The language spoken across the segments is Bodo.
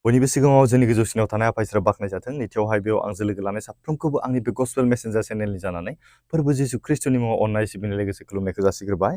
बयनिबो सिगाङाव जोंनि गोजौसिनाव थानाय आफा इसोरा बाख्नाय जाथों। नैथियावहाय बेयाव आंजों लोगो लानाय साफ्रोमखौबो आंनि बे गस्पेल मेसेन्जार चेनेलनि जानानै फोरबो जिसु ख्रिस्टनि मुङाव अननाय सिबिनाय लोगोसे खुलुमनायखौ जासिग्रोबाय।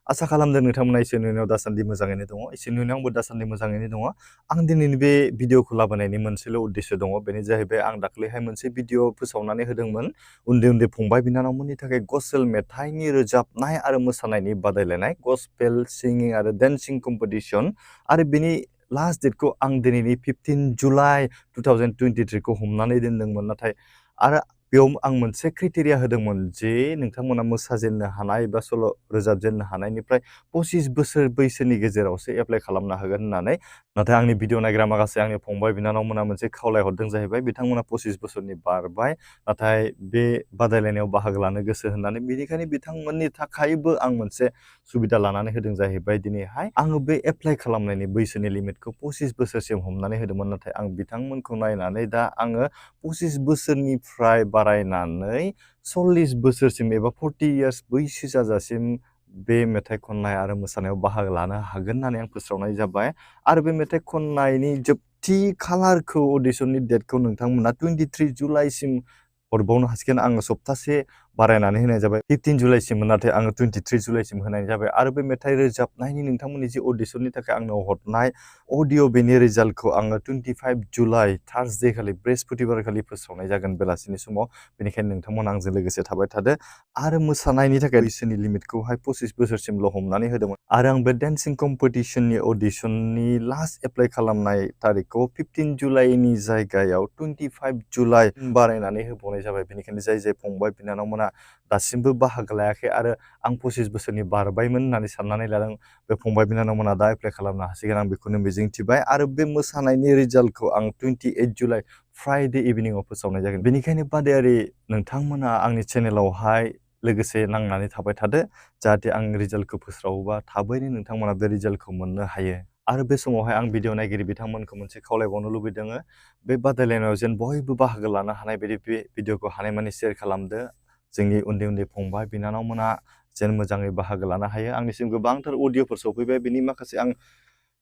आसा खालामदों नोंथांमोना इसोरनि अननायाव दासान्दि मोजाङैनो दङ। इसोरनि अननायाव आंबो दासान्दि मोजाङैनो दङ। आं दिनैनि बे भिडिअखौ लाबोनायनि मोनसेल' उद्देश्य दङ। बेनो जाहैबाय आं दाख्लैहाय मोनसे भिडिअ फोसावनानै होदोंमोन। उन्दै उन्दै फंबाय बिनानावमोननि थाखाय गस्पेल मेथाइनि रोजाबनाय आरो मोसानायनि बादायलायनाय, गस्पेल सिंगिं आरो डेन्सिं कम्पिटिशन आरो बेनि लास्ट डेटखौ आं दिनैनि 15 जुलाइ 2023 खौ हमनानै दोनदोंमोन। नाथाय आरो बेयाव आं मोनसे क्राइटेरिया होदोंमोन जे नोंथांमोना मोसाजेननो हानाय बा सल' रोजाबजेननो हानायनिफ्राय 25 बोसोर बैसोनि गेजेरावसो एप्लाइ खालामनो हागोन होननानै। नाथाय आंनि भिडिअ नायग्रा माखासे आंनि फंबाय बिनानावमोना मोनसे खावलायहरदों जाहैबाय, बिथांमोना 25 बोसोरनि बारबाय, नाथाय बे बादायलायनायाव बाहागो लानो गोसो होननानै। बेनिखायनो बिथांमोननि थाखायबो आं मोनसे सुबिदा लानानै होदों जाहैबाय। दिनैहाय आङो बे एप्लाइ खालामनायनि बैसोनि लिमिटखौ 25 बोसोरसिम हमनानै होदोंमोन। नाथाय आं बिथांमोनखौ नायनानै दा आङो 25 बोसोरनिफ्राय बारायनानै 40 बोसोरसिम एबा 40 इयार्स बैसो जाजासिम बे मेथाइ खननाय आरो मोसानायाव बाहागो लानो हागोन होननानै आं फोस्रावनाय जाबाय। आरो बे मेथाइ खननायनि जोबथि खालारखौ, अडिशननि डेटखौ नोंथांमोना 23 जुलाइसिम हरबावनो हासिगोन। आङो सप्तासे बारायनानै होनाय जाबाय। 15 जुलाइसिममोन, नाथाय आङो 23 जुलाइसिम होनाय जाबाय। आरो बे मेथाइ रोजाबनायनि नोंथांमोननि जि अडिशननि थाखाय आंनो हरनाय अडिअ, बेनि रिजाल्टखौ आङो 25 जुलाइ थार्सडे खालि, बृहस्पतिबार खालि फोसावनाय जागोन बेलासिनि समाव। बेनिखायनो नोंथांमोना आंजों लोगोसे थाबाय थादो। आरो मोसानायनि थाखाय बैसोनि लिमिटखौहाय 25 बोसोरसिमल' हमनानै होदोंमोन। आरो आं बे डेन्सिं कम्पिटिशननि अडिशननि लास्ट एप्लाइ खालामनाय तारिखखौ 15 जुलाइनि जायगायाव 25 जुलाइ बारायनानै होबावनाय जाबाय। बेनिखायनो जाय फंबाय बिनानावमोना दासिमबो बाहागो लायाखै आरो आं 25 बोसोरनि बारबायमोन होननानै साननानै लादों, बे फंबाय बिनानावमोना दा एप्लाइ खालामनो हासिगोन। आं बेखौनो मिजिंथिबाय। आरो बे मोसानायनि रिजाल्टखौ आं 28 जुलाइ फ्राइडे इभिनिंआव फोसावनाय जागोन। बेनिखायनो बादायारि नोंथांमोना आंनि चेनेलावहाय लोगोसे नांनानै थाबाय थादो, जाहाथे आं रिजाल्टखौ फोस्रावोबा थाबैनो नोंथांमोना बे रिजाल्टखौ मोननो हायो। आरो बे समावहाय आं भिडिअ नायगिरि बिथांमोनखौ मोनसे खावलायबावनो लुबैदों, बे बादायलायनायाव जेन बयबो बाहागो लानो हानाय बायदि बे भिडिअखौ हानायमानि शेयार खालामदो। जोंनि उन्दै उन्दै फंबाय बिनानावमोना जेन मोजाङै बाहागो लानो हायो। आंनिसिम गोबांथार अडिअफोर सफैबाय, बेनि माखासे आं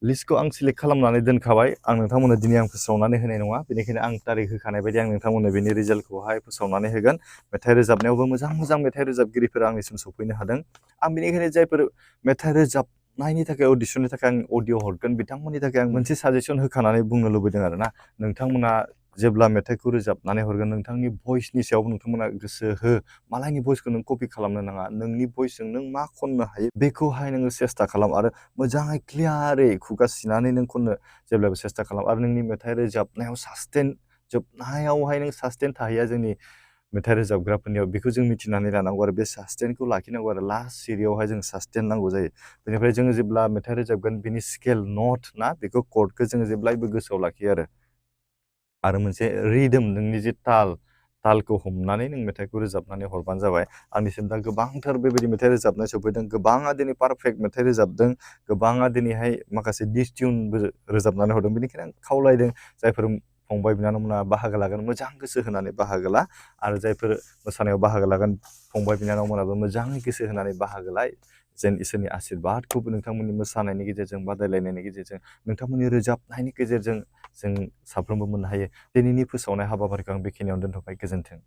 लिस्टखौ आं सिलेक्ट खालामनानै दोनखाबाय। आं नोंथांमोननो दिनै आं फोसावनानै होनाय नङा, बेनिखायनो आं तारिख होखानाय बायदि आं नोंथांमोननो बेनि रिजाल्टखौहाय फोसावनानै होगोन। मेथाइ रोजाबनायावबो मोजां मोजां मेथाइ रोजाबगिरिफोरा आंनिसिम सफैनो हादों। आं बेनिखायनो जायफोर मेथाइ रोजाबनायनि थाखाय अडिशननि थाखाय आं अडिअ हरगोन, बिथांमोननि थाखाय आं मोनसे साजेसन होखानानै बुंनो लुबैदों आरोना। नोंथांमोना जेब्ला मेथाइखौ रोजाबनानै हरगोन, नोंथांनि भइसनि सायाव नोंथांमोना गोसो हो। मालायनि भइसखौ नों कपि खालामनो नाङा। नोंनि भइसजों नों मा खननो हायो बेखौहाय नोङो सेस्था खालाम आरो मोजाङै क्लियारै खुगा सिनानै नों खननो जेब्लाबो सेस्था खालाम। आरो नोंनि मेथाइ रोजाबनायाव सास्टेन, जोबनायावहाय नों सास्टेन थाहैया जोंनि मेथाइ रोजाबग्राफोरनियाव, बेखौ जों मिथिनानै लानांगौ आरो बे सास्टेनखौ लाखिनांगौ आरो लास्ट सिरियावहाय जों सास्टेन नांगौ जायो। बेनिफ्राय जोङो जेब्ला मेथाइ रोजाबगोन, बिनि स्केल नट ना, बेखौ कर्डखौ जोङो जेब्लायबो गोसोआव लाखियो आरो मोनसे रिदम, नोंनि जे तालखौ हमनानै नों मेथाइखौ रोजाबनानै हरबानो जाबाय। आंनिसिम दा गोबांथार बेबायदि मेथाइ रोजाबनाय सफैदों। गोबाङा दिनै पारफेक्ट मेथाइ रोजाबदों, गोबाङा दिनैहाय माखासे डिसटिउनबो रोजाबनानै हरदों। बेनिखायनो आं खावलायदों, जायफोर फंबाय बिनानावमोना बाहागो लागोन, मोजां गोसो होनानै बाहागो ला। आरो जायफोर मोसानायाव बाहागो लागोन, फंबाय बिनानावमोनाबो मोजाङै गोसो होनानै बाहागो ला। जेन इसोरनि आशीर्बादखौबो नोंथांमोननि मोसानायनि गेजेरजों, बादायलायनायनि गेजेरजों, नोंथांमोननि रोजाबनायनि गेजेरजों जों साफ्रोमबो मोननो हायो। दिनैनि फोसावनाय हाबाफारिखौ आं बेखिनियावनो दोनथ'बाय। गोजोन्थों।